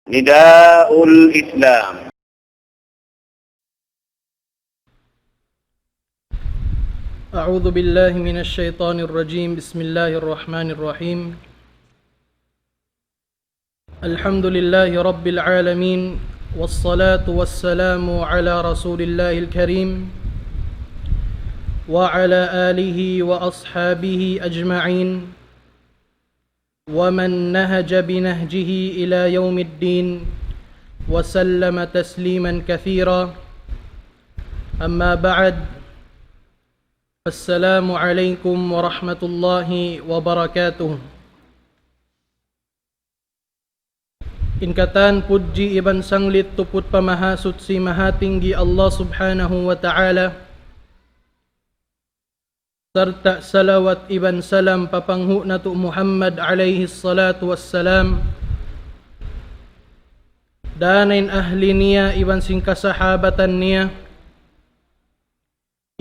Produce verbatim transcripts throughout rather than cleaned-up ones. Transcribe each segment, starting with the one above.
نداء الإسلام. أعوذ بالله من الشيطان الرجيم. بسم الله الرحمن الرحيم. الحمد لله رب العالمين، والصلاة والسلام على رسول الله الكريم وعلى آله وأصحابه أجمعين ومن نهج بنهجه إلى يوم الدين وسلم تسليما كثيرا. أما بعد، السلام عليكم ورحمة الله وبركاته. In katan pudji iban sanglit tuput pa Mahasuchi Mahatinggi Allah Subhanahu wa Ta'ala, sarta' salawat iban salam pa panghu' natu' Muhammad alayhi salatu wassalam, dayn ha in ahli niya iban sin kasahabatan niya,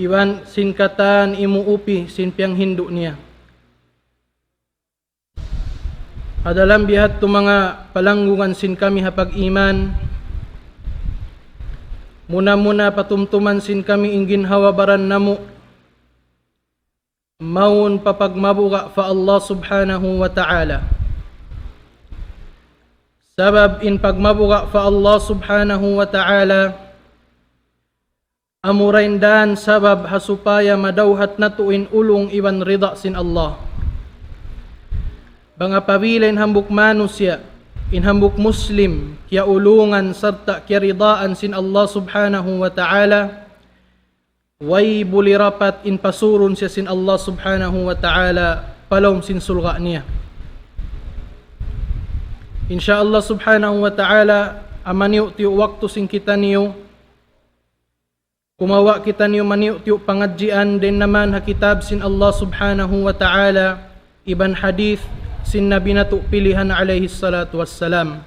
iban sin katan imuupi sin piyanghindu' niya. Ha dalam biya' ha yadtu manga palanggungan sin kami ha pag-iman, muna-muna patumtuman sin kami in ginhawa-baran namu', mawn pa pagmabuga' pa Allah Subhanahu wa Ta'ala. Sabab in pagmabuga' pa Allah Subhanahu wa Ta'ala, amura in dan sabab ha supaya madawhat natu' in ulung iban rida sin Allah. Bang apabila in hambuuk manusiya', in hambuuk Muslim, kiyaulungan sarta' kiyaridaan sin Allah Subhanahu wa Ta'ala, way buli rapat in pasurun siya sin Allah Subhanahu wa Ta'ala pa lawm sin surga' niya. In sha Allah Subhanahu wa Ta'ala, ha maniyu'-tiyu' waktu sin kitaniyu, kumawa' kitaniyu maniyu'-tiyu' pangadjian dayn naman ha kitab sin Allah Subhanahu wa Ta'ala, iban hadith sin Nabi natu' pilihan alayhi salatu wassalam.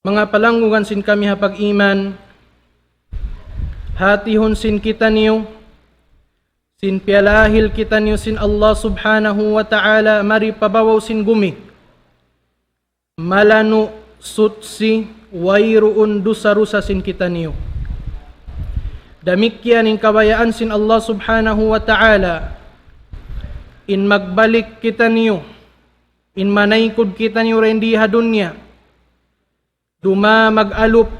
Manga palanggungan sin kami ha pag-iman, hatihun sin kitaniyu, sin piyalahil kitaniyu sin Allah Subhanahu wa Ta'ala mari pa babaw sin gumi, malanu', suchi, wayruun dusa-dusa sin kitaniyu. Damikkiyan in kabayaan sin Allah Subhanahu wa Ta'ala, in magbalik kitaniyu, in manaykud kitaniyu dayn di ha dunya, duma mag-alup,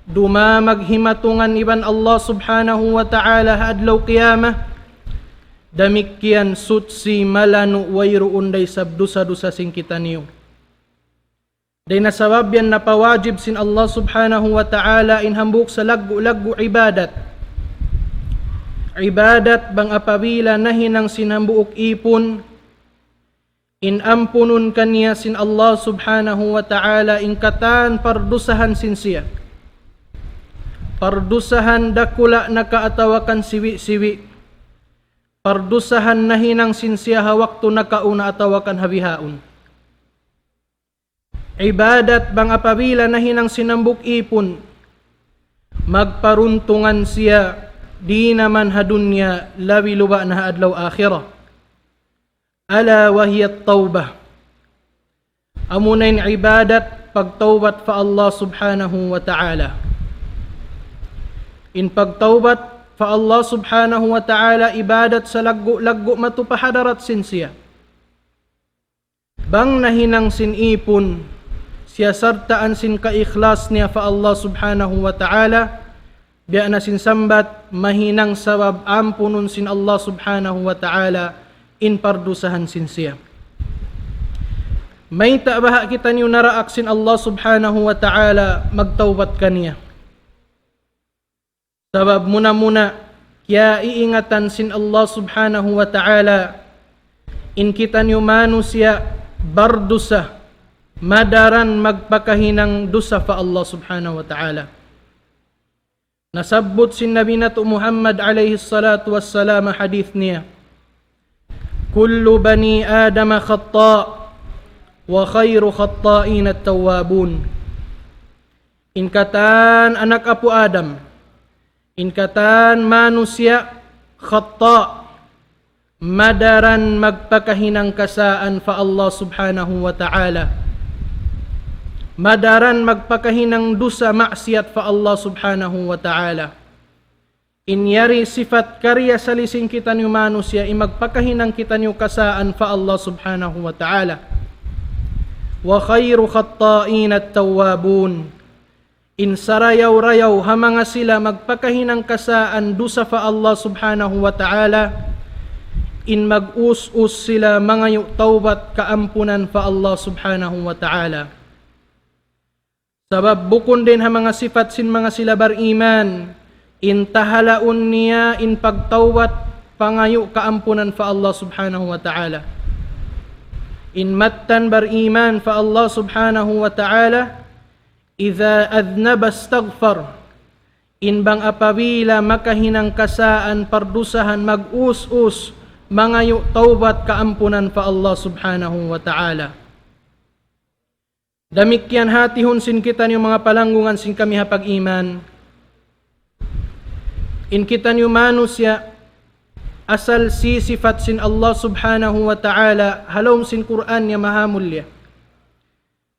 duma maghimatungan iban Allah Subhanahu wa Ta'ala ha adlaw qiyamah, damikkiyan suchi, malanu', wayruun da isab dusa-dusa sin kitaniyu. Dayn ha sabab yan napawajib sin Allah Subhanahu wa Ta'ala in hambuuk salaggu'-laggu' ibadat. Ibadat bang apabila nahinang sin hambuuk ipun, in ampunun kaniya sin Allah Subhanahu wa Ta'ala in katan pardusahan sin siya. Pardusahan dakula' naka atawa kan siwi'-siwi'. Pardusahan nahinang sin siya ha waktu nakauna atawa kan ha bihaun. Ibadat bang apabila nahinang sin hambuuk ipun, magparuntungan siya di' naman ha dunya labi luba' na ha adlaw akhirat. ألا وهي التوبة. Amuna in ibadat pagtawbat pa Allah Subhanahu wa Ta'ala. In pagtawbat pa Allah Subhanahu wa Ta'ala ibadat salaggu'-laggu' matu pa hadarat sin siya. Bang nahinang sin ipun siya sartaan sin kaikhlas niya pa Allah Subhanahu wa Ta'ala, biya' na sin sambat, mahinang sabab ampunun sin Allah Subhanahu wa Ta'ala in pardusahan sin siya. Mayta' baha' kitaniyu naraak sin Allah Subhanahu wa Ta'ala magtawbat kaniya? Sabab muna-muna, kiyaiingatan sin Allah Subhanahu wa Ta'ala in kitaniyu manusiya' bardusa, madaran magpakahinang dusa pa Allah Subhanahu wa Ta'ala. Nasabbut sin Nabi natu' Muhammad alayhi salatu wassalam ha hadith niya, كل بني آدم خطاء وخير الخطائين التوابون. In katan anak apu' Adam, in katan manusiya' khata', Madaran magpakahinang kasaan pa Allah Subhanahu wa Ta'ala. Madaran magpakahinang dusa, maksiyat pa Allah Subhanahu wa Ta'ala. In yari sipat kariasali sin kitaniyu manusiya' in magpakahinang kitaniyu kasaan pa Allah Subhanahu wa Ta'ala. وخير الخطائين التوابون. In sarayaw-rayaw ha manga sila magpakahinang kasaan dusa pa Allah Subhanahu wa Ta'ala, in mag-us-us sila mangayu' tawbat kaampunan pa Allah Subhanahu wa Ta'ala. Sabab bukun dayn ha manga sipat sin manga sila bariman, in tahalaun niya in pagtawbat, pangayu' kaampunan pa Allah Subhanahu wa Ta'ala. In mattan bariman pa Allah Subhanahu wa Ta'ala, إذا أذنب استغفر. In bang apabila makahinang kasaan pardusahan, mag-us-us, mangayu' tawbat kaampunan pa Allah Subhanahu wa Ta'ala. Damikkiyan hatihun sin kitaniyu manga palanggungan sin kami ha pag-iman. In kitaniyu manusiya' asal sisipat sin Allah Subhanahu wa Ta'ala ha lawm sin Qur'an niya mahamulliya.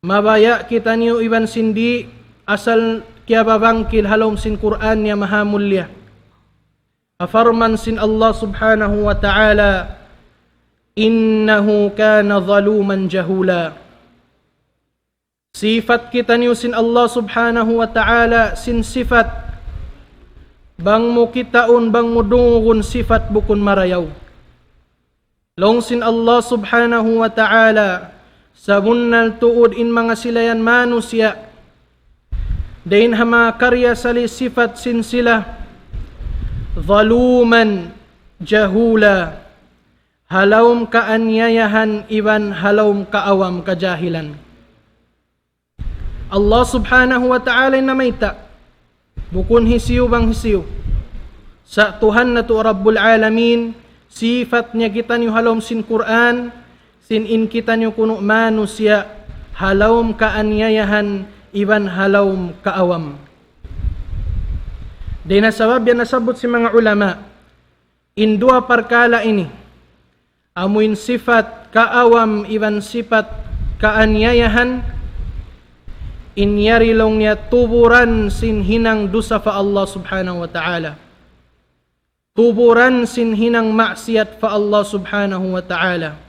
Mabaya' kitaniyu iban sin di' asal kiyababangkil ha lawm sin Qur'an niya mahamulliya. Parman sin Allah Subhanahu wa Ta'ala, إنه كان ظلوما جهولا. Sipat kitaniyu sin Allah Subhanahu wa Ta'ala sin sipat bang mu kitaun, bang mu dungugun, sipat bukun marayaw. Laung sin Allah Subhanahu wa Ta'ala, sabunnal tuud in manga sila yan manusiya', dayn ha manga kariasali sipat sin sila, ظلوما جهولا, ha lawm kaaniyayahan iban ha lawm kaawam, kajahilan. Allah Subhanahu wa Ta'ala in namayta', bukun hisiyu bang hisiyu. Sa' Tuhan natu' Rabbul Alamin, sipat niya kitaniyu ha lawm sin Qur'an, sin in kitaniyu kunu' manusiya' ha lawm kaaniyayahan iban ha lawm kaawam. Dayn ha sabab yan nasabbut sin manga ulama, in duwa parkala' ini, amu in sipat kaawam iban sipat kaaniyayahan, in yari laung niya tuburan sin hinang dusa pa Allah Subhanahu wa Ta'ala. Tuburan sin hinang maksiyat pa Allah Subhanahu wa Ta'ala.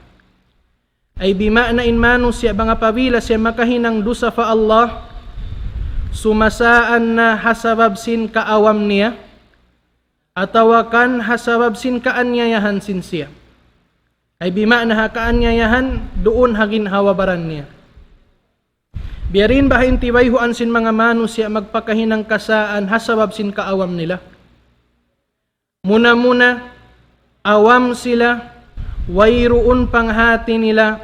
Ay bima'na in manusiya' bang apabila siya makahinang dusa pa Allah, sumasaan na ha sabab sin kaawam niya, atawa kan ha sabab sin kaaniyayahan sin siya. Ay bima'na ha kaaniyayahan duun ha ginhawa-baran niya. Biya' diin baha' in tibayhuan sin manga manusiya' magpakahinang kasaan ha sabab sin kaawam nila. Muna-muna, awam sila, wayruun panghati nila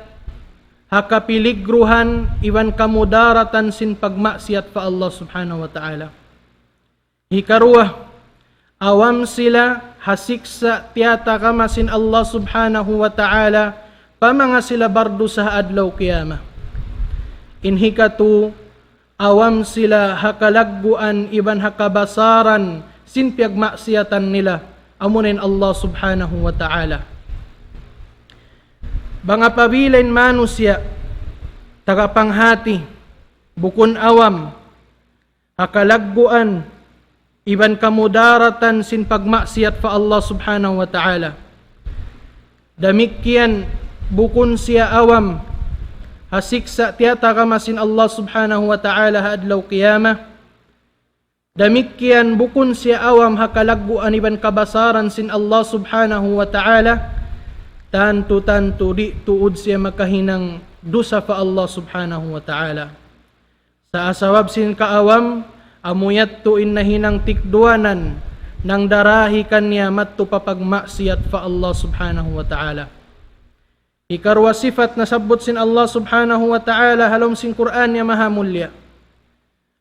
ha kapiligruhan iban kamudaratan sin pagmaksiyat pa Allah Subhanahu wa Ta'ala. Hikaruwa, awam sila ha siksa' tiyatagama sin Allah Subhanahu wa Ta'ala pa manga sila bardusa ha adlaw qiyamah. In hikatu, awam sila ha kalagguan iban ha kabasaran sin piyagmaksiyatan nila, amuna in Allah Subhanahu wa Ta'ala. Bang apabila in manusiya' taga panghati, bukun awam, ha kalagguan iban kamudaratan sin pagmaksiyat pa Allah Subhanahu wa Ta'ala. Damikkiyan bukun siya awam ha siksa' tiyatagama sin Allah Subhanahu wa Ta'ala ha adlaw qiyamah. Damikkiyan bukun siya awam ha kalagguan iban kabasaran sin Allah Subhanahu wa Ta'ala. Tantu-tantu di' tuud siya makahinang dusa pa Allah Subhanahu wa Ta'ala. Sa' sabab sin kaawam, amu yadtu in nahinang tikduanan, nangdarahi kaniya madtu pa pagmaksiyat pa Allah Subhanahu wa Ta'ala. Hikaruwa sipat nasabbut sin Allah Subhanahu wa Ta'ala ha lawm sin Qur'an niya mahamulliya.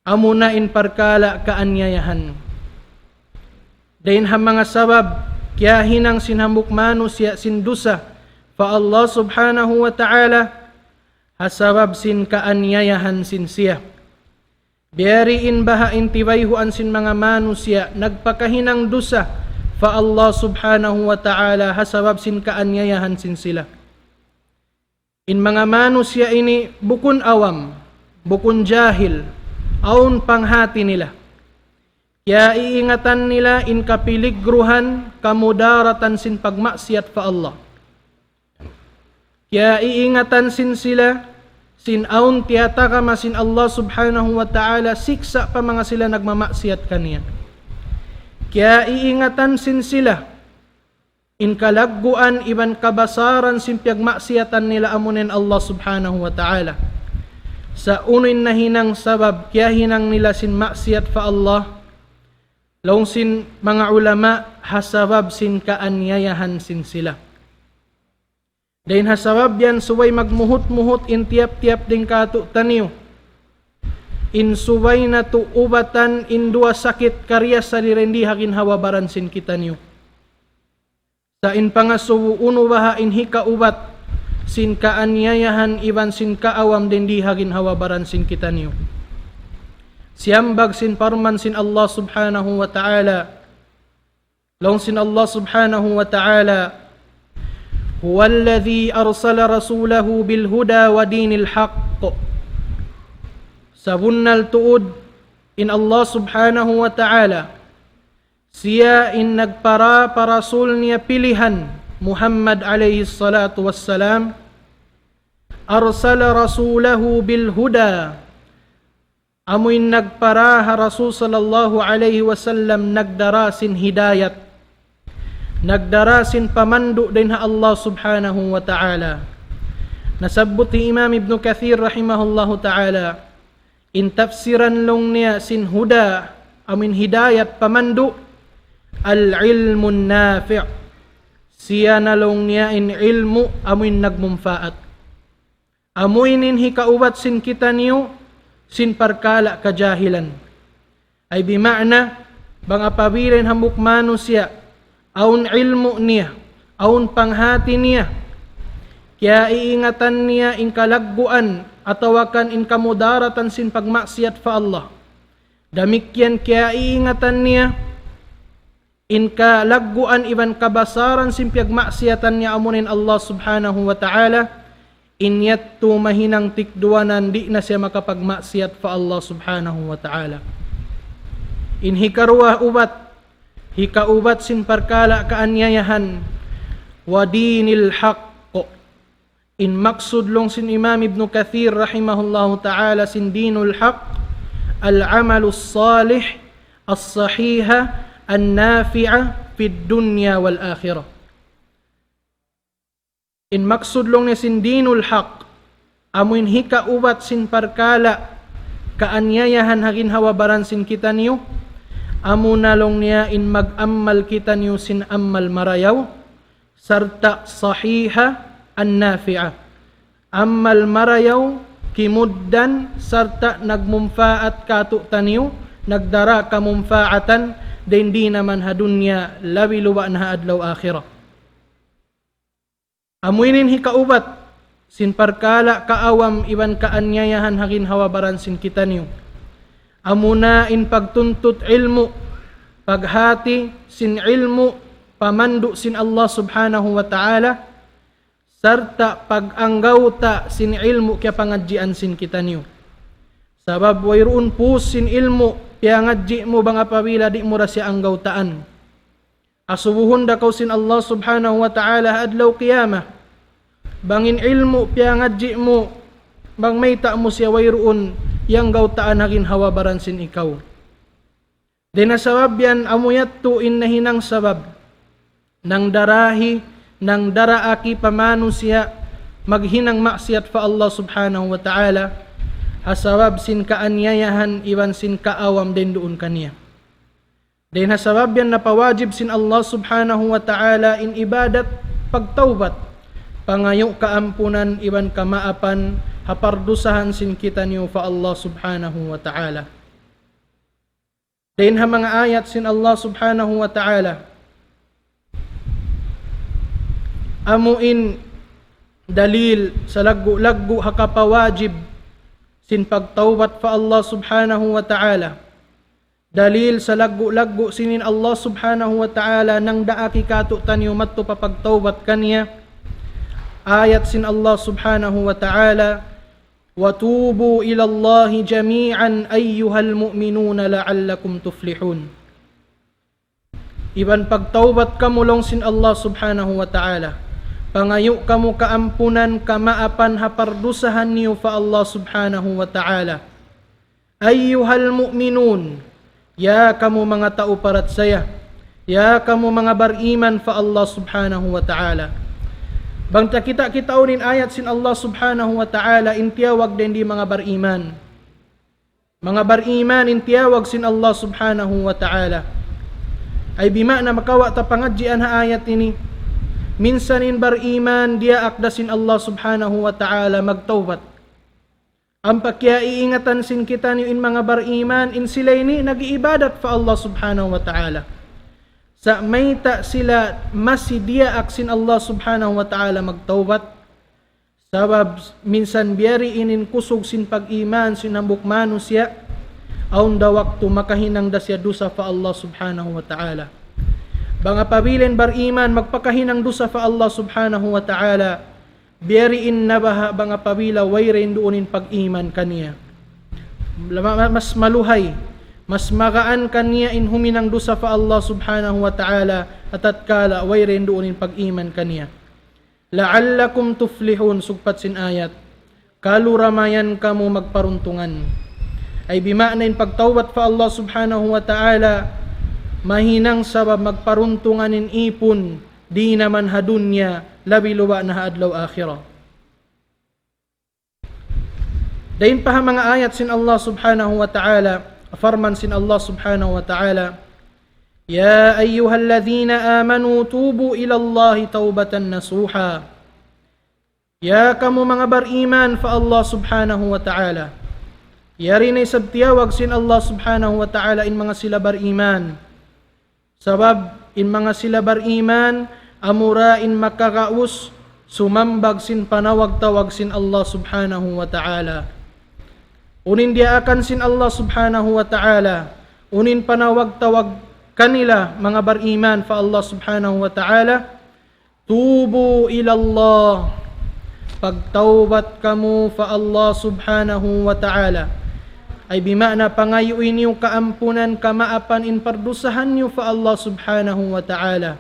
Amuna in parkala' kaaniyayahan. Dayn ha manga sabab, kiyahinang sin hambuuk manusiya' sin dusa pa Allah Subhanahu wa Ta'ala, ha sabab sin kaaniyayahan sin siya. Biya' diin baha' in tibayhuan sin manga manusiya' nagpakahinang dusa pa Allah Subhanahu wa Ta'ala ha sabab sin kaaniyayahan sin sila. In manga manusiya' ini bukun awam, bukun jahil, awn panghati nila. Kiyaiingatan nila in kapiligruhan, kamudaratan sin pagmaksiyat pa Allah. Kiyaiingatan sin sila, sin awn tiyatagama sin Allah Subhanahu wa Ta'ala, siksa' pa manga sila nagmamaksiyat kaniya. Kiyaiingatan sin sila, in kalagguan iban kabasaran sin piyagmaksiyatan nila amuna in Allah Subhanahu wa Ta'ala. Sa' unu in nahinang sabab kiyahinang nila sin maksiyat pa Allah? Laung sin manga ulama, ha sabab sin kaaniyayahan sin sila. Dayn ha sabab yan subay magmuhut-muhut in tiyap-tiyap dayn kātu'niyu. In subay natu' ubatan in duwa sakit kariyasa di' dayn di ha ginhawa-baran sin kitaniyu. Sa' in pangasubu unu baha' in hikaubat sin kaaniyayahan iban sin kaawam dayn di ha ginhawa-baran sin kitaniyu. Siyambag sin parman sin Allah Subhanahu wa Ta'ala. Laung sin Allah Subhanahu wa Ta'ala, هو الذي أرسل رسوله بالهدى ودين الحق. Sabunnal tuud in Allah Subhanahu wa Ta'ala, siya in nagpara pa Rasul niya pilihan, Muhammad alayhi salatu wassalam, أرسل رسوله بالهدى. Amu in nagpara ha Rasul sallallahu alayhi wasallam nagdara sin hidayat, nagdara sin pamandu' dayn ha Allah Subhanahu wa Ta'ala. Nasabbut hi Imam Ibn Kathir rahimahullahu ta'ala, in tafsiran laung niya sin huda, amu in hidayat, pamandu', العلم النافع. Siya na laung niya in ilmu' amu in nagmumpaat. Amu ini in hikaubat sin kitaniyu sin parkala' kajahilan. Ay bima'na, bang apabila in hambuuk manusiya', awn ilmu' niya, awn panghati niya, kiyaiingatan niya in kalagguan atawa kan in kamudaratan sin pagmaksiyat pa Allah. Damikkiyan kiyaiingatan niya in kalagguan iban kabasaran sin piyagmaksiyatan niya amuna in Allah Subhanahu wa Ta'ala, in yadtu mahinang tikduwanan di' na siya makapagmaksiyat pa Allah Subhanahu wa Ta'ala. In hikaruwa ubat, hikaubat sin parkala' kaaniyayahan, ودين الحق. In maksud laung sin Imam Ibn Kathir rahimahullahu ta'ala sin dinul haq, العمل الصالح الصحيح النافع في الدنيا والآخرة. In maksud laung niya sin dinul haq, amu in hikaubat sin parkala' kaaniyayahan ha ginhawa-baran sin kitaniyu, amuna laung niya in mag-ammal kitaniyu sin ammal marayaw, sarta' sahiha an nafi'a. Ammal marayaw, kimugdan, sarta' nagmumpaat kātu'niyu, nagdara kamumpaatan, dayn di naman ha dunya, labi luba' na ha adlaw akhirat. Amu ini in hikaubat sin parkala' kaawam iban kaaniyayahan ha ginhawa-baran sin kitaniyu. Amuna in pagtuntut ilmu', paghati sin ilmu', pamandu' sin Allah Subhanahu wa Ta'ala, sarta' pag-anggawta' sin ilmu' kiyapangadjian sin kitaniyu. Sabab wayruun pūs sin ilmu' piyangadji' mu bang apabila di' mu da siya anggawtaan. Asubuhun da kaw sin Allah Subhanahu wa Ta'ala ha adlaw qiyamah. Bang in ilmu' piyangadji' mu, bang mayta' mu siya wayruun iyanggawtaan ha ginhawa-baran sin ikaw. Dayn ha sabab yan amu yadtu in nahinang sabab nangdarahi, nangdaraaki pa manusiya' maghinang maksiyat pa Allah Subhanahu wa Ta'ala, ha sabab sin kaaniyayahan iban sin kaawam dayn duun kaniya. Dayn ha sabab yan napawajib sin Allah Subhanahu wa Ta'ala in ibadat pagtawbat, pangayu' kaampunan iban kamaapan ha pardusahan sin kitaniyu pa Allah Subhanahu wa Ta'ala. Dayn ha manga ayat sin Allah Subhanahu wa Ta'ala, amu in dalil salaggu'-laggu' ha kapawajib sin pagtawbat pa Allah Subhanahu wa Ta'ala. Dalil salaggu'-laggu' sin in Allah Subhanahu wa Ta'ala nangdaak kātu'niyu madtu pa pagtawbat kaniya. Ayat sin Allah Subhanahu wa Ta'ala, وتوبوا إلى الله جميعا أيها المؤمنون لعلكم تفلحون. Iban pagtawbat kamu laung sin Allah Subhanahu wa Ta'ala. Pangayu' kamu kaampunan, kamaapan ha pardusahan niyu pa Allah Subhanahu wa Ta'ala. أيها المؤمنون, ya kamu manga tau parachaya, ya kamu manga bariman pa Allah Subhanahu wa Ta'ala. Bang ta kita'-kitaun in ayat sin Allah Subhanahu wa Ta'ala, in tiyawag dayn di manga bariman. Manga bariman in tiyawag sin Allah Subhanahu wa Ta'ala. Ay bima'na makawa' ta pangadjian ha ayat ini. Minsan in bariman diyaak da sin Allah Subhanahu wa Ta'ala magtawbat. Ampa kiyaiingatan sin kitaniyu in manga bariman, in sila ini nag-iibadat pa Allah Subhanahu wa Ta'ala. Sa' mayta' sila masi diyaak sin Allah Subhanahu wa Ta'ala magtawbat? Sabab minsan biya' diin in kusug sin pag-iman sin hambuuk manusiya', awn da waktu makahinang da siya dusa pa Allah Subhanahu wa Ta'ala. Bang apabila in bariman magpakahinang dusa pa Allah Subhanahu wa Ta'ala, biya' diin na baha' bang apabila wayruun in pag-iman kaniya. Lama-, mas maluhay, mas magaan kaniya in huminang dusa pa Allah Subhanahu wa Ta'ala, atatkala wayruun in pag-iman kaniya. لعلكم تفلحون, sugpat sin ayat. Kalu ramayan kamu magparuntungan. Ay bima'na in pagtawbat pa Allah Subhanahu wa Ta'ala, mahinang sabab magparuntungan in ipun, di' naman ha dunya, labi luba' na ha adlaw akhirat. Dayn pa ha manga ayat sin Allah Subhanahu wa Ta'ala, parman sin Allah Subhanahu wa Ta'ala, يا أيها الذين آمنوا توبوا إلى الله توبة نصوحا. Ya kamu manga bariman pa Allah Subhanahu wa Ta'ala. Yari na isab tiyawag sin Allah Subhanahu wa Ta'ala in manga sila bariman. Sabab in manga sila bariman, amura in makagaus sumambag sin panawag-tawag sin Allah Subhanahu wa Ta'ala. Unu in diyaakan sin Allah Subhanahu wa Ta'ala, unu in panawag-tawag kanila manga bariman pa Allah Subhanahu wa Ta'ala, توبوا إلى الله. Pagtawbat kamu pa Allah Subhanahu wa Ta'ala. Ay bima'na pangayui niyu kaampunan, kamaapan in pardusahan niyu pa Allah Subhanahu wa Ta'ala.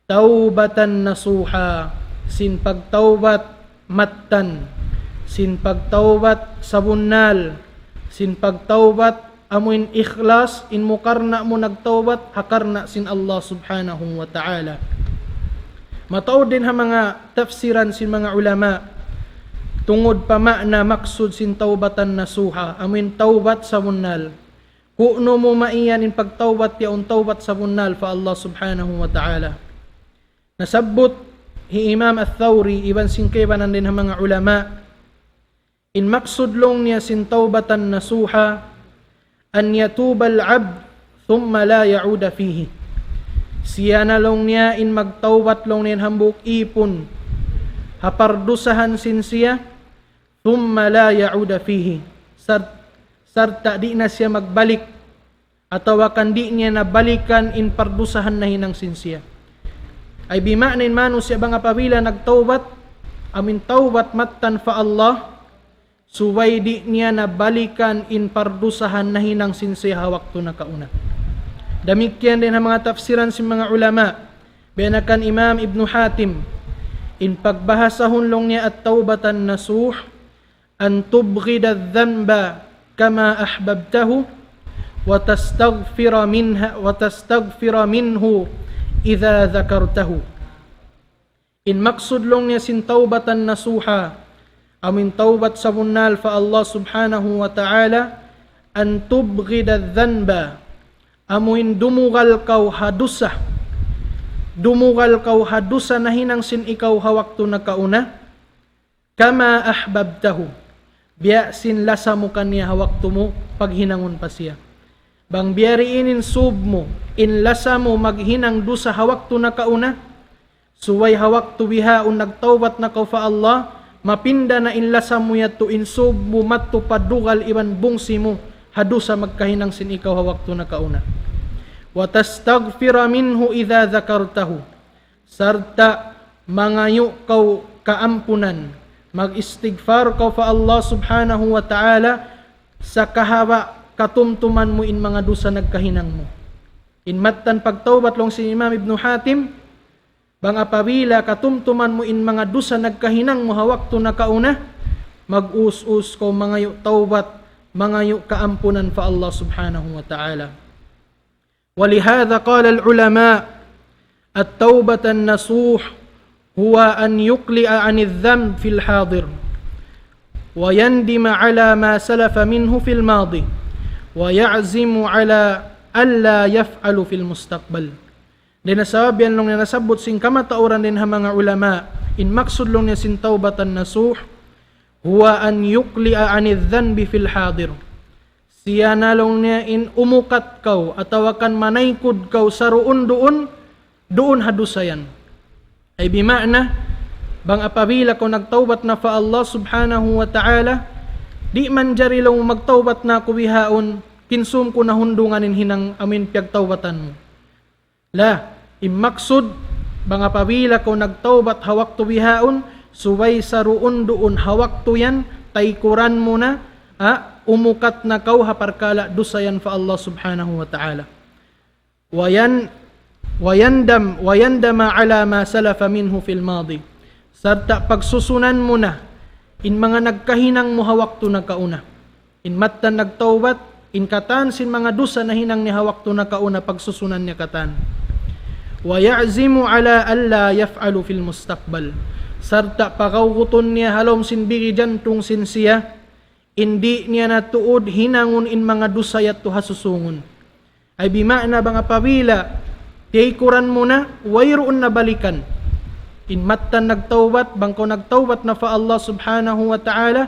توبة نصوحا. Sin pagtawbat mattan. Sin pagtawbat sabunnal. Sin pagtawbat amu in ikhlas, in mu karna' mu nagtawbat, ha karna' sin Allah Subhanahu wa Ta'ala. Mataud dayn ha manga tafsiran sin manga ulama, tungud pa ma'na maksud sin توبة نصوحا, amu in tawbat sabunnal. Kunu' mu maiyan in pagtawbat yaun tawbat sabunnal pa Allah Subhanahu wa Ta'ala. Nasabbut hi Imam Ath-Thawri iban sin kaibanan dayn ha manga ulama, in maksud laung niya sin توبة نصوحا, أن يتوب العبد ثم لا يعود فيه. Siya na laung niya in magtawbat laung niya in hambuuk ipun ha pardusahan sin siya, ثم لا يعود فيه. Sar-, sarta' di' na siya magbalik, atawa kan di' niya na balikan in pardusahan nahinang sin siya. Ay bima'na in manusiya' bang apabila nagtawbat, amu in tawbat mattan pa Allah, subay di' niya na balikan in pardusahan nahinang sin siya ha waktu nakauna. Damikkiyan dayn ha manga tafsiran sin manga ulama, biya' na kan Imam Ibn Hatim, in pagbahasahun laung niya التوبة النصوح, أن تبغض الذنب كما أحببته وتستغفر منها، وتستغفر منه إذا ذكرته. In maksud laung niya sin توبة نصوحا, amu in tawbat sabunnal pa Allah Subhanahu wa Ta'ala, أن تبغض الذنب, amu in dumugal kaw ha dusa. Dumugal kaw ha dusa nahinang sin ikaw ha waktu nakauna. كما أحببته. Biya' sin lasa mu kaniya ha waktu mu paghinangun pa siya. Bang biya' diin in sub mu, in lasa mu maghinang dusa ha waktu nakauna, subay ha waktu bihaun nagtawbat na kaw pa Allah, mapinda na in lasa mu yadtu, in sub mu madtu pa dugal iban bungsi mu, ha dusa magkahinang sin ikaw ha waktu nakauna. وتستغفر منه إذا ذكرته. Sarta' mangayu' kaw kaampunan, mag-istighfar kaw pa Allah Subhanahu wa Ta'ala, sa' kahaba' katumtuman mu in manga dusa nagkahinang mu. In mattan pagtawbat laung sin Imam Ibn Hatim, bang apabila katumtuman mu in manga dusa nagkahinang mu ha waktu nakauna, mag-us-us kaw mangayu' tawbat, mangayu' kaampunan pa Allah Subhanahu wa Ta'ala. ولهذا قال العلماء: التوبة النصوح هو أن يقلع عن الذنب في الحاضر، ويندم على ما سلف منه في الماضي، ويعزم على ألا يفعل في المستقبل. Dayn ha sabab yan laung niya nasabbut sin kamatauran dayn ha manga ulama, in maksud laung niya sin tawbatan nasuh, هو أن يقلع عن الذنب في الحاضر. Siya na laung niya in umukat kaw, atawa kan manaykud kaw saruun-duun, duun ha dusa yan. Ay bima'na, bang apabila kaw nagtawbat na pa Allah Subhanahu wa Ta'ala, di' manjari laung magtawbat na aku bihaun, kinsum ku na hundungan in hinang amin piyagtawbatan mu. La, in maksud, bang apabila kaw nagtawbat ha waktu bihaun, subay saruun-duun ha waktu yan, taykuran mu na, ha, umukat na kaw ha parkala' dusa yan pa Allah Subhanahu wa Ta'ala. وين-، ويندم، ويندم على ما سلف منه في الماضي. Sarta' pagsusunan mu na in manga nagkahinang mu ha waktu nakauna. In mattan nagtawbat, in katan sin manga dusa nahinang niya ha waktu nakauna pagsusunan niya katan. ويعزم على ألا يفعل في المستقبل. Sarta' pagawgutun niya ha lawm sin bigi jantung sin siya, in di' niya na tuud hinangun in manga dusa yadtu ha susungun. Ay bima'na bang apabila tiyaykuran mu na, wayruun na balikan. In mattan nagtawbat, bang kaw nagtawbat na pa Allah Subhanahu wa Ta'ala,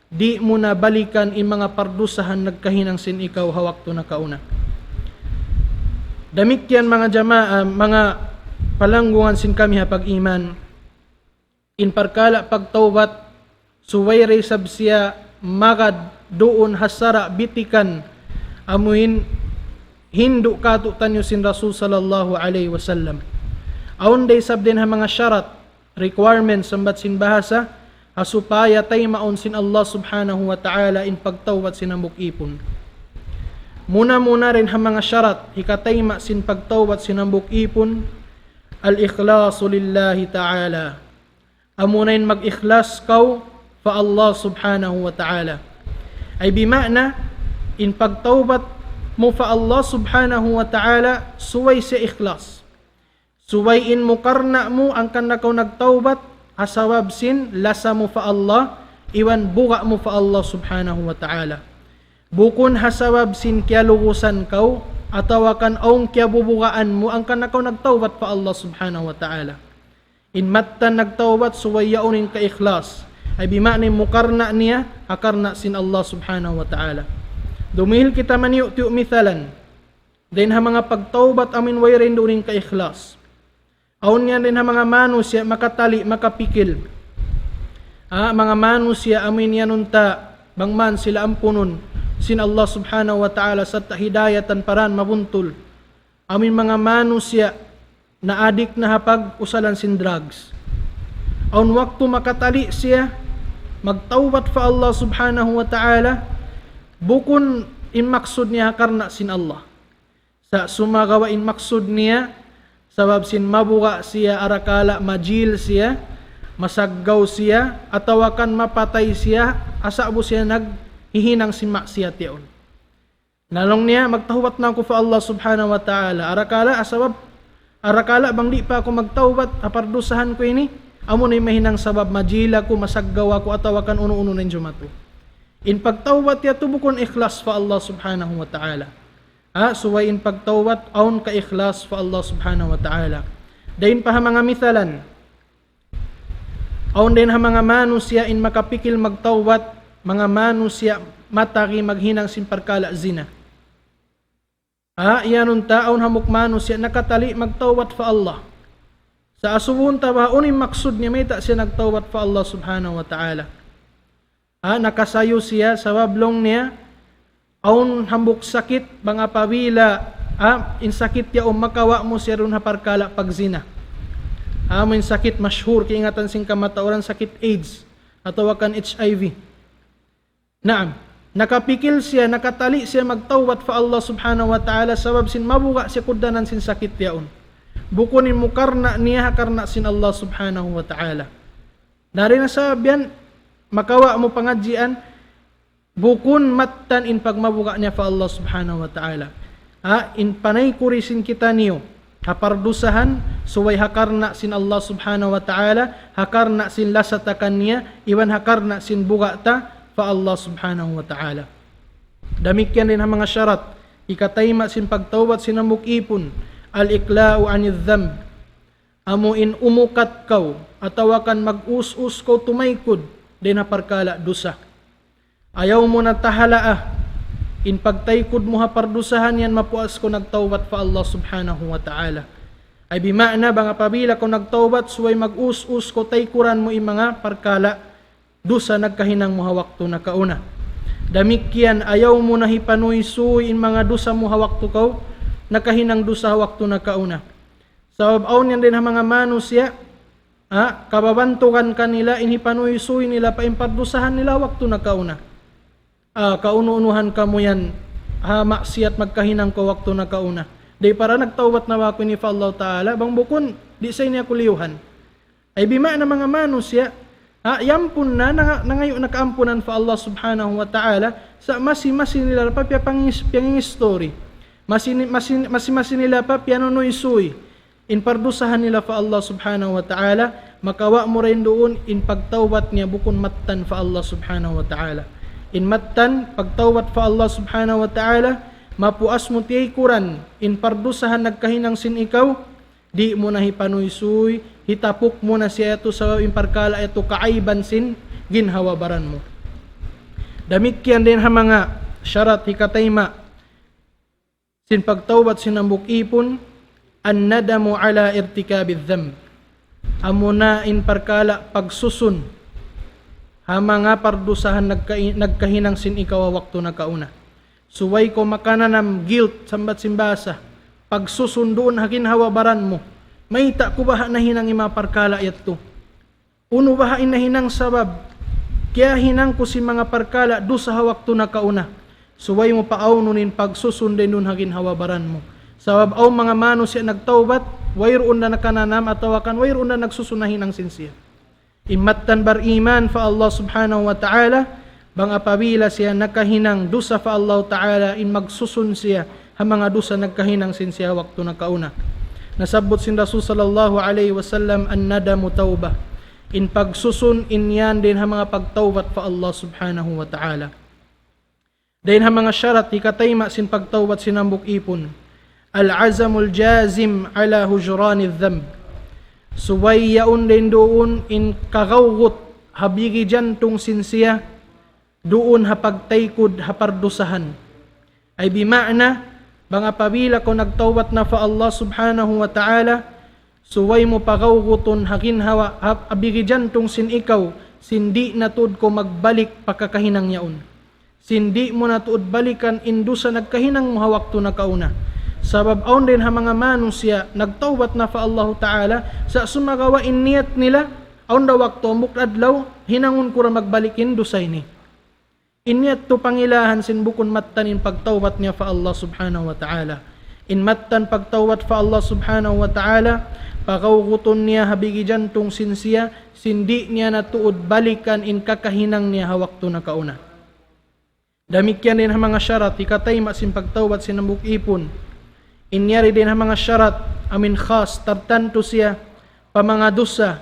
di' mu na balikan in manga pardusahan nagkahinang sin ikaw ha waktu nakauna. Damikkiyan manga jamaa, manga palanggungan sin kami ha pag-iman. In parkala' pagtawbat, subay da isab siya magad duun ha sara' bitikan, amuin hindu' kātu'niyu sin Rasul sallallahu alayhi wasallam. Awn da isab dayn ha manga sharat, requirements, sambat sin bahasa, ha supaya taymaun sin Allah Subhanahu wa Ta'ala in pagtawbat sin hambuuk īpun. Muna-muna dayn ha manga sharat, hikatayma' sin pagtawbat sin hambuuk īpun, الإخلاص لله تعالى. Amuna in mag-ikhlas kaw pa Allah Subhanahu wa Ta'ala. Ay bima'na, in pagtawbat mu pa Allah Subhanahu wa Ta'ala, subay siya ikhlas. Subay in mukarna' mu, hangkan na kaw nagtawbat, ha sabab sin lasa mu pa Allah, iban buga' mu pa Allah Subhanahu wa Ta'ala. Bukun ha sabab sin kiyalugusan kaw, atawa kan awn kiyabubugaan mu, hangkan na kaw nagtawbat pa Allah Subhanahu wa Ta'ala. In mattan nagtawbat subay yaun in kaikhlas. Ay bima'na in mukarna' niya, ha karna' sin Allah Subhanahu wa Ta'ala. Dumihil kita maniyu'-tiyu' misalan. Dayn ha manga pagtawbat amuin wayruun duun in kaikhlas. Awn yan dayn ha manga manusiya' makatali', makapikil. Ha, manga manusiya' amuin yan unta', bang man sila ampunun sin Allah Subhanahu wa Ta'ala, sarta' hidayatan pa dan mabuntul. Amuin manga manusiya' naadik na ha pag-usalan sin drugs. Awn waktu makatali' siya, magtawbat pa Allah Subhanahu wa Ta'ala, bukun in maksud niya ha karna' sin Allah. Sa' sumagawa' in maksud niya, sabab sin mabuga' siya, arakala' majil siya, masaggaw siya, atawa kan mapatay siya, asa'bu siya naghihinang sin maksiyat yaun. Na laung niya, magtawbat na aku pa Allah Subhanahu wa Ta'ala. Arakala', asabab, arakala' bang di' pa aku magtawbat, ha pardusahan ku ini, amu na in mahinang sabab majil aku, masaggaw aku, atawa kan unu-unu na in jumatu. In pagtawbat yadtu bukun ikhlas pa Allah Subhanahu wa Ta'ala. Ha, subay in pagtawbat, awn kaikhlas pa Allah Subhanahu wa Ta'ala. Dayn pa ha manga misalan, awn dayn ha manga manusiya' in makapikil magtawbat, manga manusiya' matagi maghinang sin parkala' zina. Ha, yan unta' awn hambuuk manusiya' nakatali' magtawbat pa Allah. Sa' asubuhun ta ba, unu in maksud niya mayta' siya nagtawbat pa Allah Subhanahu wa Ta'ala. Ha, nakasayu siya, sabab laung niya, Awn hambuuk sakit, bang apabila, ah, in sakit yaun makawa' mu siya duun ha parkala' pagzina. Amu in sakit mashhur, kaingatan sin kamatauran, sakit AIDS, atawa kan H I V. Naam, nakapikil siya, nakatali siya magtawbat pa Allah Subhanahu wa Ta'ala, sabab sin mabuga' siya kugdanan sin sakit yaun. Bukun in mu karna' niya, ha karna' sin Allah Subhanahu wa Ta'ala. Dari na sabab yan, makawa' mu pangadjian, bukun mattan in pagmabuga' niya pa Allah Subhanahu wa Ta'ala. Ha, in panay kuri sin kitaniyu, ha pardusahan, subay ha karna' sin Allah Subhanahu wa Ta'ala, ha karna' sin lasa ta kaniya, iban ha karna' sin buga' ta pa Allah Subhanahu wa Ta'ala. Damikkiyan dayn ha manga sharat, hikatayma' sin pagtawbat sin hambuuk ipun, الإقلاع عن الذنب. Amu in umukat kaw, atawa kan mag-us-us kaw tumaykud, dayn ha parkala' dusa. Ayaw mu na tahalaa, in pagtaykud mu ha pardusahan yan mapuas kaw nagtawbat pa Allah Subhanahu wa Ta'ala. Ay bima'na bang apabila kaw nagtawbat, subay mag-us-us kaw taykuran mu in manga parkala' dusa nagkahinang mu ha waktu nakauna. Damikkiyan ayaw mu na hipanuysuy in manga dusa mu ha waktu kaw nakahinang dusa ha waktu nakauna. Sabab awn yan dayn ha manga manusiya', ha, kababantugan kanila in hipanuysuy nila pa in pardusahan nila waktu nakauna. Ah, kaunu-unuhan kamu yan, ha, maksiyat magkahinang kaw waktu nakauna. Di' para nagtawbat na ba aku ini pa Allah Ta'ala, bang bukun, di' sa ini aku liyuhan. Ay bima'na manga manusiya', ha, yampun na, nanga-, nangayu' na kaampunan pa Allah Subhanahu wa Ta'ala, sa' masi-masi nila pa piya pangis-, piyangingistori. Masi-, masi-, masi-masi nila pa piyanunuysuy in pardusahan nila pa Allah Subhanahu wa Ta'ala, makawa' mu dayn duun in pagtawbat niya bukun mattan pa Allah Subhanahu wa Ta'ala. In mattan pagtawbat pa Allah Subhanahu wa Ta'ala, mapuas mu tiyaykuran in pardusahan nagkahinang sin ikaw, di' mu na hipanuysuy, hitapuk mu na siya yadtu sabab in parkala' yadtu kaayban sin ginhawa-baran mu. Damikkiyan dayn ha manga sharat hikatayma' sin pagtawbat sin hambuuk ipun, الندم على ارتكاب الذنب. Amuna in parkala' pagsusun ha manga pardusahan nagka-, nagkahinang sin ikaw ha waktu nakauna. Subay kaw makananam guilt, sambat sin bahasa, pagsusun duun ha ginhawa-baran mu. Mayta' ku baha' nahinang in manga parkala' yadtu? Unu baha' in nahinang sabab kiyahinang ku sin manga parkala' dusa ha waktu nakauna? Subay mu paawnun in pagsusun dayn duun ha ginhawa-baran mu. Sabab awn manga manusiya' nagtawbat, wayruun da nakananam atawa kan wayruun da nagsusun nahinang sin siya. In mattan bariman pa Allah Subhanahu wa Ta'ala, bang apabila siya nakahinang dusa pa Allah Ta'ala, in magsusun siya ha manga dusa nagkahinang sin siya waktu nakauna. Nasabbut sin Rasul sallallahu alayhi wasallam, الندم توبة. In pagsusun in yan dayn ha manga pagtawbat pa Allah Subhanahu wa Ta'ala. Dayn ha manga sharat hikatayma' sin pagtawbat sin hambuuk ipun, العزم الجازم على هجران الذنب. Subay yaun dayn duun in kagawgut ha bigi jantung sin siya duun ha pagtaykud ha pardusahan. Ay bima'na, bang apabila kaw nagtawbat na pa Allah Subhanahu wa Ta'ala, subay mu pagawgutun ha ginhawa, ha, ha bigi jantung sin ikaw, sin di' na tuud kaw magbalik pa kakahinang yaun. Sin di' mu na tuud balikan in dusa nagkahinang mu ha waktu nakauna. Sabab awn dayn ha manga manusiya' nagtawbat na pa Allahu Ta'ala, sa' sumagawa' in niyat nila, awn da waktu hambuuk adlaw, hinangun ku ra magbalik in dusa ini. In yadtu pangilahan sin bukun mattan in pagtawbat niya pa Allah Subhanahu wa Ta'ala. In mattan pagtawbat pa Allah Subhanahu wa Ta'ala, pagawgutun niya ha bigi jantung sin siya, sin di' niya na tuud balikan in kakahinang niya ha waktu nakauna. Damikkiyan dayn ha manga sharat, hikatayma' sin pagtawbat sin hambuuk ipun. In yari dayn ha manga sharat, amuin khas, tartantu siya, pa manga dusa,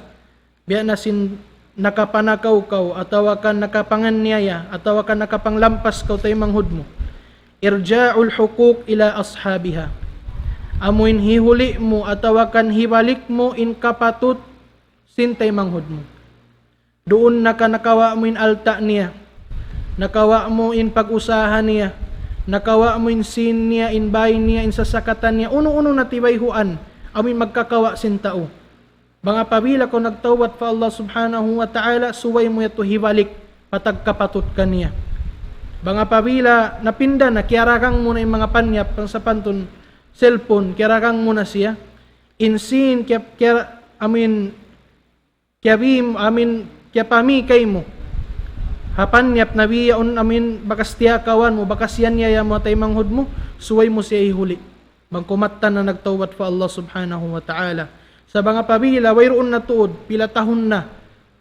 biya' na sin nakapanakaw kaw, atawa kan nakapanganiyaya, atawa kan nakapanglampas kaw taymanghud mu. إرجاع الحقوق إلى أصحابها. Amuin hihuli' mu, atawa kan hibalik mu in kapatut sin taymanghud mu. Duun na ka nakawa' mu in alta' niya, nakawa' mu in pag-usaha niya, nakawa' mu in sīn niya, in bāy niya, in sasakatan niya, unu-unu na tibayhuan, amuin magkakawa' sin tau. Bang apabila kaw nagtawbat pa Allah Subhanahu wa Ta'ala, subay mu yadtu hibalik pa tagkapatut kaniya. Bang apabila napinda na, kiyaragang mu na in manga panyap, bang sapantun cellphone, kiyaragang mu na siya. In sin, kiya, kiya, amuin, kiyabi, amuin, kiyapami kaymu. Ha panyap na biya' yaun, amuin, bakas tiyakawan mu, bakas yan yaya mu, ha taymanghud mu, subay mu siya hihuli'. Bang kumattan na nagtawbat pa Allah Subhanahu wa Ta'ala. Sa' bang apabila, wayruun na tuud, pila tahun na,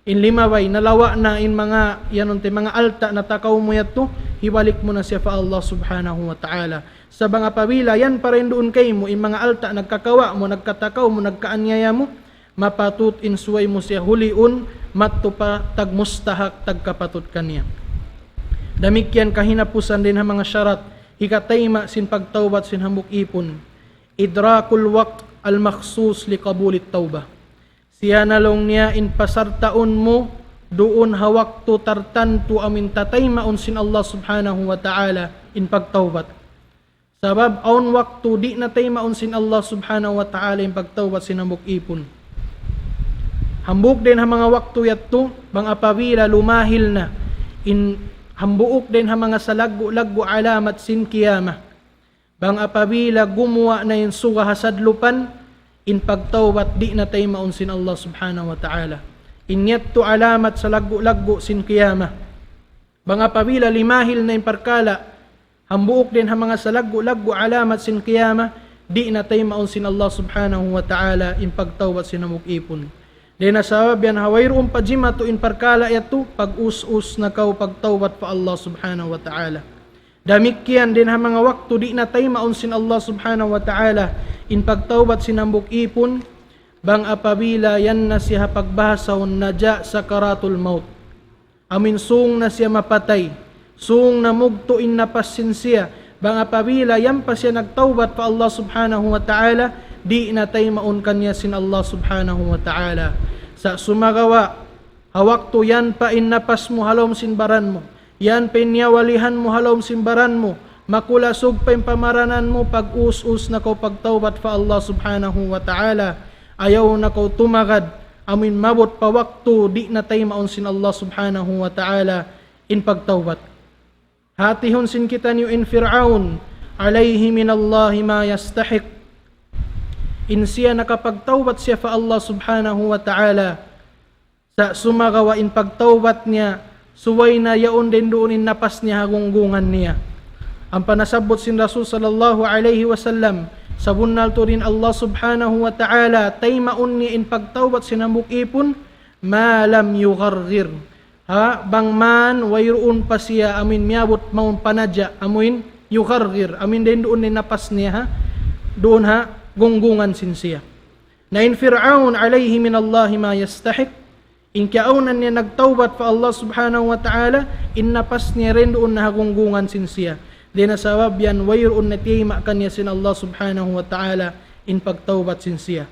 in limabay, nalawa' na in manga, yan unti, manga alta' natakaw mu yadtu, hibalik mu na siya pa Allah Subhanahu wa Ta'ala. Sa' bang apabila, yan pa rin duun kaymu, in manga alta' nagkakawa' mu, nagkatakaw mu, nagkaanyaya mu, mapatut in subay mu siya huliun, madtu pa tagmustahak, tagkapatut kaniya. Damikkiyan kahinapusan dayn ha manga sharat, hikatayma' sin pagtawbat sin hambuuk ipun. إدراك الوقت المخصوص لقبول التوبة. Siya na laung niya in pasartaun mu duun ha waktu tartantu amuin tataymaun sin Allah Subhanahu wa Ta'ala in pagtawbat. Sabab awn waktu di' na taymaun sin Allah Subhanahu wa Ta'ala in pagtawbat sin hambuuk ipun. Hambuuk dayn ha manga waktu yadtu, bang apabila lumahil na in hambuuk dayn ha manga salaggu'-laggu' alamat sin kiyamat. Bang apabila gumuwa' na in suga ha sadlupan, in pagtawbat di' na taymaun sin Allah Subhanahu wa Ta'ala. In yadtu alamat salaggu'-laggu' sin kiyamat. Bang apabila limahil na in parkala', hambuuk dayn ha manga salaggu'-laggu' alamat sin kiyamat, di' na taymaun sin Allah Subhanahu wa Ta'ala in pagtawbat sin hambuuk ipun. Dayn ha sabab yan ha wayruun pa jimatu in parkala' yadtu, pag-us-us na kaw pagtawbat pa Allah Subhanahu wa Ta'ala. Damikkiyan dayn ha manga waktu di' na taymaun sin Allah Subhanahu wa Ta'ala in pagtawbat sin hambuuk ipun, bang apabila yan na siya ha pagbahasahun naja sakaratul maut. Amuin sung na siya mapatay, sung na mugtu' in napas sin siya, bang apabila yan pa siya nagtawbat pa Allah Subhanahu wa Ta'ala, di' na taymaun kaniya sin Allah Subhanahu wa Ta'ala. Sa' sumagawa', ha waktu yan pa in napas mu ha lawm sin baran mu, yan pa in nyawalihan mu ha lawm sin baran mu, makulasug pa in pamaranan mu, pag-us-us na kaw pagtawbat pa Allah Subhanahu wa Ta'ala. Ayaw na kaw tumagad, amuin maabut pa waktu di' na taymaun sin Allah Subhanahu wa Ta'ala in pagtawbat. Hatihun sin kitaniyu in Fir'aun, عليه من الله ما يستحق. In siya nakapagtawbat siya pa Allah Subhanahu wa Ta'ala. Sa' sumagawa' in pagtawbat niya, subay na yaun dayn duun in napas niya ha gunggungan niya. Ampa nasabbut sin Rasul sallallahu alayhi wasallam, sabunnal tuud in Allah Subhanahu wa Ta'ala, taymaun niya in pagtawbat sin hambuuk ipun, ما لم يغرغر. Ha, bang man wayruun pa siya amuin miyabut mawn pa naja, amuin yugharghir, amuin dayn duun in napas niya, ha, duun ha gunggungan sin siya. Na in Fir'aun عليه من الله ما يستحق, in kaawnan niya nagtawbat pa Allah Subhanahu wa Ta'ala, in napas niya dayn duun na ha gunggungan sin siya. Dayn ha sabab yan wayruun na tiyayma' kaniya sin Allah Subhanahu wa Ta'ala in pagtawbat sin siya.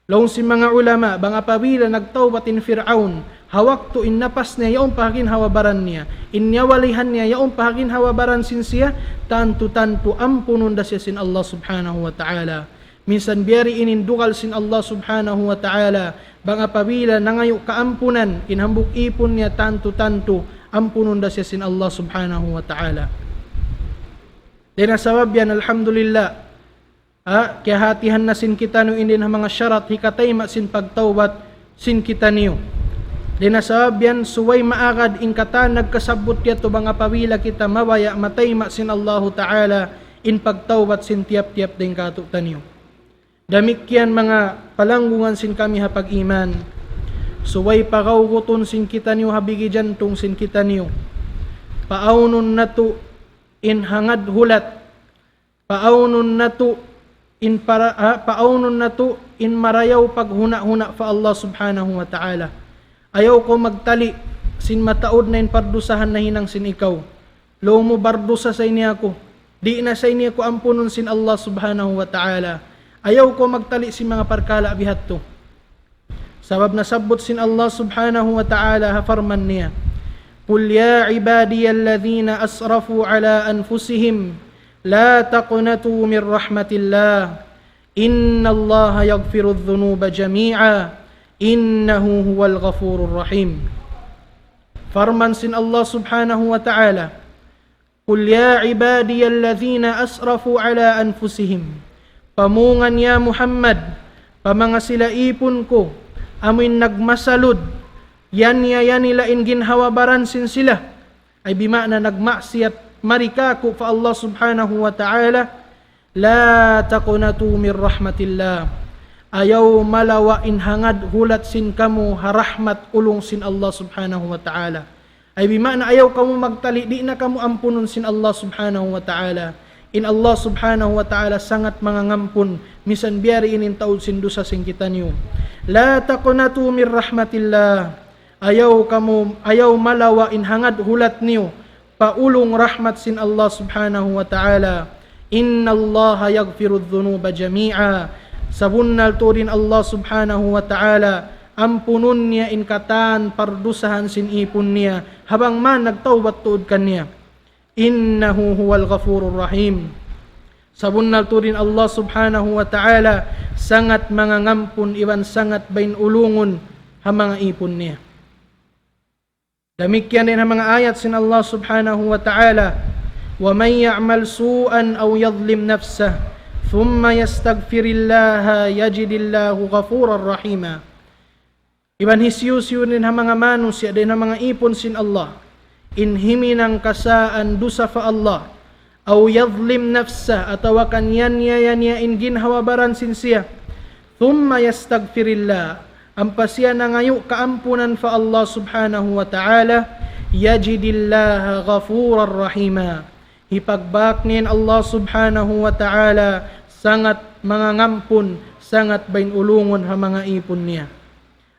Laung sin manga ulama, bang apabila nagtawbat in Fir'aun, ha waktu in napas niya yaun pa ha ginhawa-baran niya, in nyawalihan niya yaun pa ha ginhawa-baran sin siya, tantu-tantu ampunun da siya sin Allah Subhanahu wa Ta'ala. Minsan biya' diin in dugal sin Allah Subhanahu wa Ta'ala, bang apabila nangayu' kaampunan in hambuuk ipun niya, tantu-tantu ampunun da siya sin Allah Subhanahu wa Ta'ala. Dayn ha sabab yan, alhamdulillah, ha, kiyahatihan na sin kitaniyu in dayn ha manga sharat hikatayma' sin pagtawbat sin kitaniyu. Dayn ha sabab yan, subay maagad in katan nagkasabbut yadtu, bang apabila kita mabaya' matayma' sin Allahu Ta'ala in pagtawbat sin tiyap-tiyap dayn kātu'niyu. Damikkiyan manga palanggungan sin kami ha pag-iman. Subay pagawgutun sin kitaniyu ha bigi jantung sin kitaniyu. Paawnun natu' in hangad hulat. Paawnun natu' in para-, ah, paawnun natu' in marayaw paghuna'-huna' pa Allah Subhanahu wa Ta'ala. Ayaw kaw magtali' sin mataud na in pardusahan nahinang sin ikaw. Laung mu, bardusa sa ini aku. Di' na sa ini aku ampunun sin Allah Subhanahu wa Ta'ala. Ayaw kaw magtali' sin manga parkala' bihadtu. Sabab nasabbut sin Allah Subhanahu wa Ta'ala ha parman niya, قل يا عبادي الذين أسرفوا على أنفسهم لا تقنطوا من رحمة الله إن الله يغفر الذنوب جميعا إنه هو الغفور الرحيم. Parman sin Allah Subhanahu wa Ta'ala, قل يا عبادي الذين أسرفوا على أنفسهم. Pamungan ya Muhammad, pa manga sila ipun ku, amuin nagmasalud, yan ya yan nila in ginhawa-baran sin sila. Ay bima'na nagmaksiyat mari kāku' pa Allah Subhanahu wa Ta'ala, لا تقنطوا من رحمة الله. Ayaw malawa' in hangad hulat sin kamu ha rahmat ulung sin Allah Subhanahu wa Ta'ala. Ay bima'na ayaw kamu magtali', di' na kamu ampunun sin Allah Subhanahu wa Ta'ala. In Allah Subhanahu wa Ta'ala sangat mangangampun, misan biya' diin in taud sin dusa sin kitaniyu. لا تقنطوا من رحمة الله. Ayaw kamu, ayaw malawa' in hangad hulat niyu pa ulung rahmat sin Allah Subhanahu wa Ta'ala. إن الله يغفر الذنوب جميعا. Sabunnal tuud in Allah Subhanahu wa Ta'ala, ampunun niya in katan pardusahan sin ipun niya, ha bang man nagtawbat tuud kaniya. إنه هو الغفور الرحيم. Sabunnal tuud in Allah Subhanahu wa Ta'ala sangat mangangampun iban sangat bain ulungun ha manga ipun niya. Damikkiyan dayn ha manga ayat sin Allah Subhanahu wa Ta'ala, ومن يعمل سوءا أو يظلم نفسه ثم يستغفر الله يجد الله غفورا رحيما. Iban hisiyu-siyu dayn ha manga manusiya', dayn ha manga ipun sin Allah, in himinang kasaan dusa pa Allah, أو يظلم نفسه, atawa kan yan niya, yan niya in ginhawa-baran sin siya. ثم يستغفر الله, ampa siya nangayu' kaampunan pa Allah Subhanahu wa Ta'ala, يجد الله غفورا رحيما. Hipagbak niya in Allah Subhanahu wa Ta'ala sangat mangangampun, sangat bain ulungun ha manga ipun niya.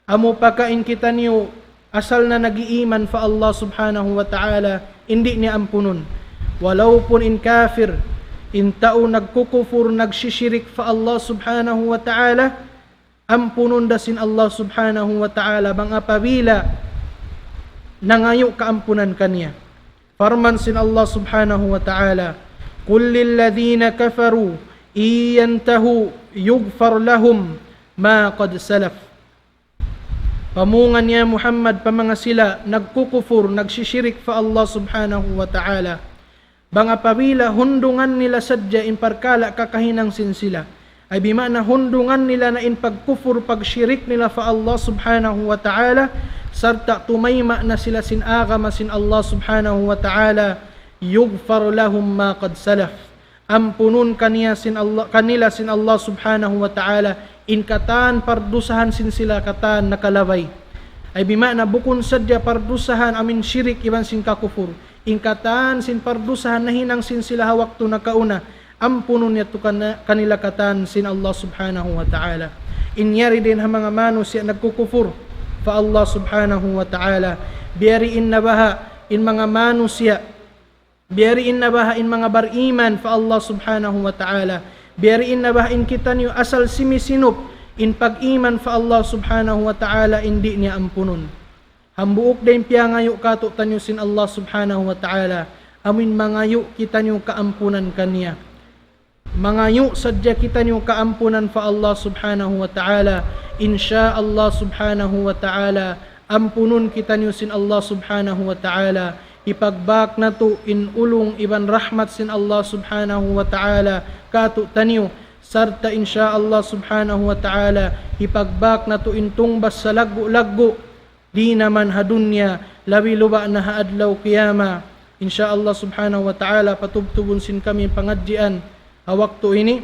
Amu pa ka in kitaniyu asal na nag-iiman pa Allah Subhanahu wa Ta'ala, in di' niya ampunun. Walaupun in kafir, in tau nagkukupur, nagsishirik pa Allah Subhanahu wa Ta'ala, ampunun da sin Allah Subhanahu wa Ta'ala bang apabila nangayu' kaampunan kaniya. Parman sin Allah Subhanahu wa Ta'ala, قل للذين كفروا إن ينتهوا يغفر لهم ما قد سلف. Pamungan ya Muhammad pa manga sila nagkukupur, nagsishirik pa Allah Subhanahu wa Ta'ala. Bang apabila hundungan nila sadja in parkala' kakahinang sin sila. Ay bima'na hundungan nila na in pagkupur, pagshirik nila pa Allah Subhanahu wa Ta'ala, sarta' tumayma' na sila sin agama sin Allah Subhanahu wa Ta'ala, يغفر لهم ما قد سلف. Ampunun kaniya sin Allah, kanila sin Allah Subhanahu wa Ta'ala, in katan pardusahan sin sila katan nakalabay. Ay bima'na bukun sadja pardusahan amuin shirik iban sin kakupur. In katan sin pardusahan nahinang sin sila ha waktu nakauna, ampunun yadtu kana-, kanila katan sin Allah Subhanahu wa Ta'ala. In yari dayn ha manga manusiya' nagkukupur pa Allah Subhanahu wa Ta'ala. Biya' diin na baha' in manga manusiya', biya' diin na baha' in manga bariman pa Allah Subhanahu wa Ta'ala. Biya' diin na baha' in kitaniyu asal simisinup in pag-iman pa Allah Subhanahu wa Ta'ala, in di' niya ampunun. Hambuuk da in piyangayu' kātu'niyu sin Allah Subhanahu wa Ta'ala, amuin mangayu' kitaniyu kaampunan kaniya. Mangayu' sadja kitaniyu kaampunan pa Allah Subhanahu wa Ta'ala. In sha Allah Subhanahu wa Ta'ala, ampunun kitaniyu sin Allah Subhanahu wa Ta'ala. Hipagbak natu' in ulung iban rahmat sin Allah Subhanahu wa Ta'ala kātu'niyu. Sarta' in sha Allah Subhanahu wa Ta'ala, hipagbak natu' in tungbas salaggu'-laggu'. Di' na man ha dunya, labi luba' na ha adlaw qiyamah. In sha Allah Subhanahu wa Ta'ala, patubtubun sin kami pangadjian ha waktu ini.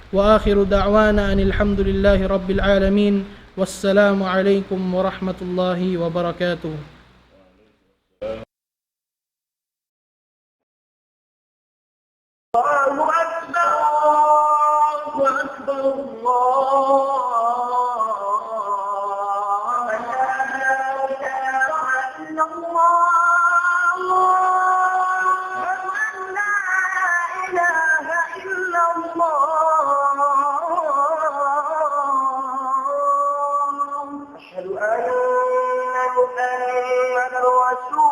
وآخر دعوانا أن الحمد لله رب العالمين. والسلام عليكم ورحمة الله وبركاته. الله أكبر، الله أكبر، الله أكبر. لا إله إلا الله. أشهد أن لا إله إلا الله. أشهد أن محمدا رسول